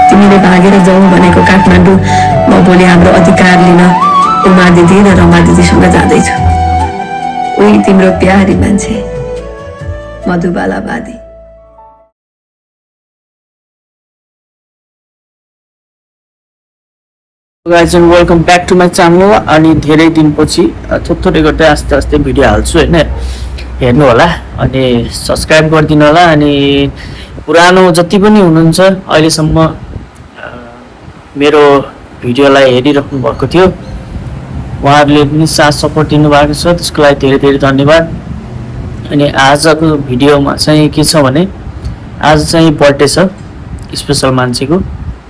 तिमीले भागेर जाऊ भनेको काठमाडौँ म भोलि हाम्रो अधिकार लिन उमा दिदी र रमा दिदीसँग जाँदैछु। उही तिम्रो प्यारी मान्छे मधुबाला बादी। guys and welcome back to my channel अनि धेरै दिनपछि थोरै गर्दै आस्ते आस्ते भिडियो हाल्छु हैन हेर्नु होला अनि सब्स्क्राइब गरिदिनु होला अनि पुरानो जति पनि हुनुहुन्छ अहिले सम्म मेरो भिडियोलाई हेरिराख्नु भएको थियो उहाँहरुले पनि साथ सपोर्ट दिनु भएको छ त्यसको लागि धेरै धेरै धन्यवाद। अनि आजको भिडियोमा चाहिँ के छ भने आज चाहिँ बर्थडे छ स्पेशल मान्छेको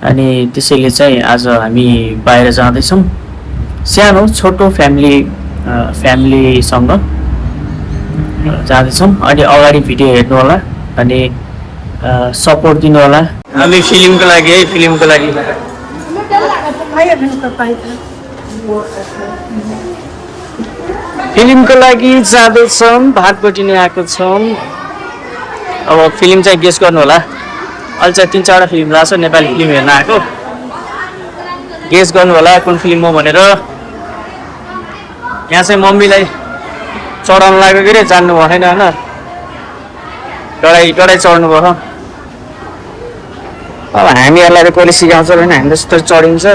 अनि त्यसैले चाहिँ आज हामी बाहिर जाँदैछौँ सानो छोटो फ्यामिलीसँग जाँदैछौँ अनि अगाडि भिडियो हेर्नु होला अनि सपोर्ट दिनु होला। हामी फिल्मको लागि जाँदैछौँ भाटपट्टि नै आएको छौँ। अब फिल्म चाहिँ गेस गर्नु होला अहिले चाहिँ 3-4 फिल्म लाग्छ नेपाली फिल्म हेर्न आएको गेस गर्नु होला कुन फिल्म हो भनेर। यहाँ चाहिँ मम्मीलाई चढाउन लाग्यो के अरे जान्नु भएन होइन डढाइ चढ्नु भयो। अब हामीहरूलाई त कसले सिकाउँछ होइन हामी जस्तो चढिन्छ है।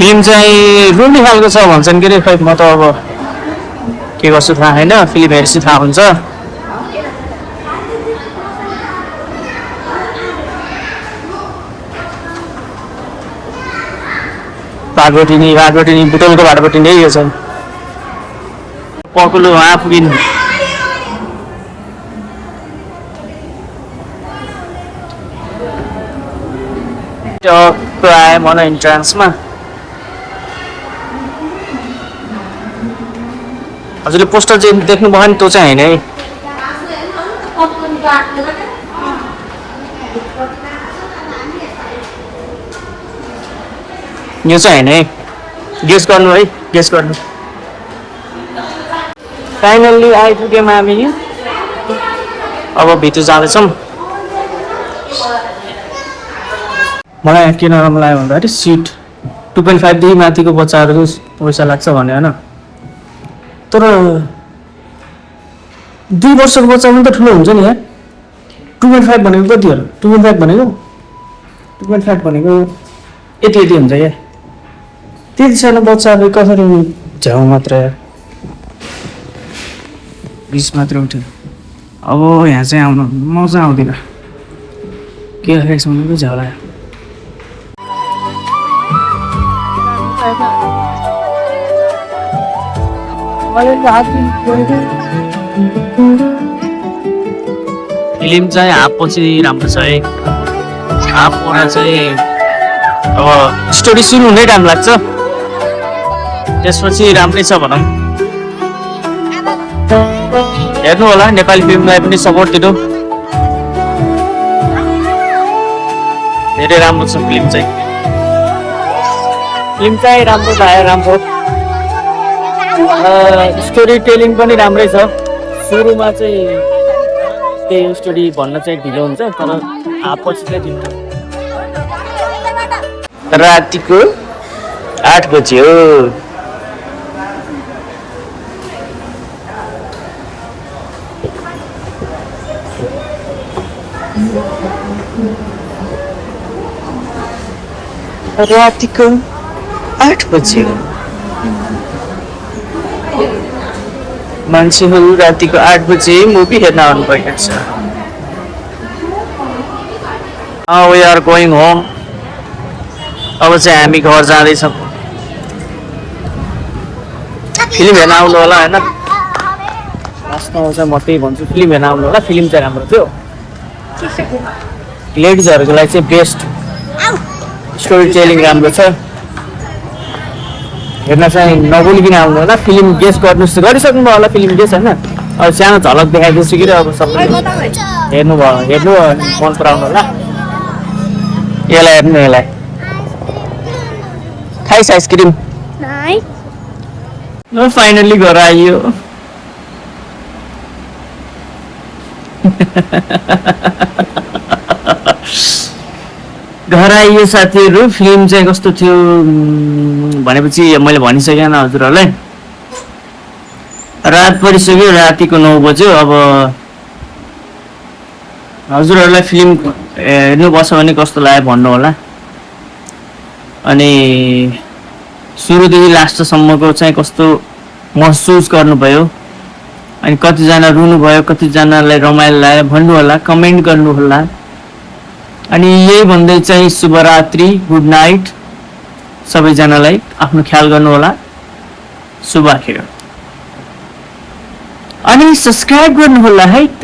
फिल्म चाहिँ रुनी खालको छ भन्छन् के अरे खै म त अब के गर्छु थाहा छैन फिल्म हेरेपछि थाहा हुन्छ। भाटपट्टि बुटोलको भाटपट्टि नै यो छ पकुलो वहाँ पुगिनु आयो मलाई इन्ट्रान्समा। हजुरले पोस्टर चाहिँ देख्नु भयो नि त्यो चाहिँ होइन है यो चाहिँ होइन है गेस गर्नु है गेस गर्नु। फाइनल्ली आइपुग्यौँ हामी अब भित्र जाँदैछौँ। मलाई किन राम्रो लाग्यो भन्दाखेरि सिट 2.5 देखि माथिको बच्चाहरूको पैसा लाग्छ भने होइन तर 2 वर्षको बच्चा पनि त ठुलो हुन्छ नि यहाँ 2.5 भनेको कति हो 2.5 भनेको यति हुन्छ यहाँ त्यति सानो बच्चाहरू कसरी झ्याउ मात्र 20 मात्र उठ्यो। अब यहाँ चाहिँ आउनु मजा आउँदैन के राखेको छ भनेको झ्याउ लाग्यो। फिल्म चाहिँ हाफपछि राम्रो छ है हाफमा चाहिँ अब स्टोरी सुरु हुनै टाइम लाग्छ त्यसपछि राम्रै छ भनौँ। हेर्नु होला नेपाली फिल्मलाई पनि सपोर्ट दिनु धेरै राम्रो छ फिल्म चाहिँ राम्रो भयो राम्रो स्टोरी टेलिङ पनि राम्रै छ। सुरुमा चाहिँ त्यही स्टोरी भन्न चाहिँ ढिलो हुन्छ तर हाफपछि चाहिँ ढिलो। रातिको 8 बजे हो रातिको 8 बजे मान्छेहरू रातिको 8 बजे मुभी हेर्न आउनु भएको छ। We are going home। अब चाहिँ हामी घर जाँदैछौँ। फिल्म हेर्न आउनु होला होइन लास्टमा आउँछ म त्यही भन्छु फिल्म हेर्न आउनु होला फिल्म चाहिँ राम्रो थियो लेडिजहरूको लागि चाहिँ बेस्ट स्टोरी टेलिङ राम्रो छ हेर्न चाहिँ नभुलिकन आउनु होला। फिल्म गेस गर्नुहोस् गरिसक्नु भयो होला फिल्म गेस होइन अब सानो झलक देखाइदिन्छु कि अब सबैले हेर्नु मन पराउनु होला यसलाई हेर्नु यसलाई खाइस आइसक्रिम ल फाइनली घर आइयो घर आइयो साथीहरू फिल्म चाहिँ कस्तो थियो भनेपछि मैले भनिसकेँ न हजुरहरूलाई रात परिसक्यो रातिको 9 बज्यो अब हजुरहरूलाई फिल्म हेर्नुपर्छ भने कस्तो लाग्यो भन्नु होला अनि सुरुदेखि लास्टसम्मको चाहिँ कस्तो महसुस गर्नुभयो अनि कतिजना रुनुभयो कतिजनालाई रमाइलो लाग्यो भन्नु होला कमेन्ट गर्नु होला अनि यही भन्दै चाहिँ शुभरात्रि गुड नाइट सबैजनालाई आफ्नो ख्याल गर्नु होला शुभरात्रि अनि सब्स्क्राइब गर्नु होला है त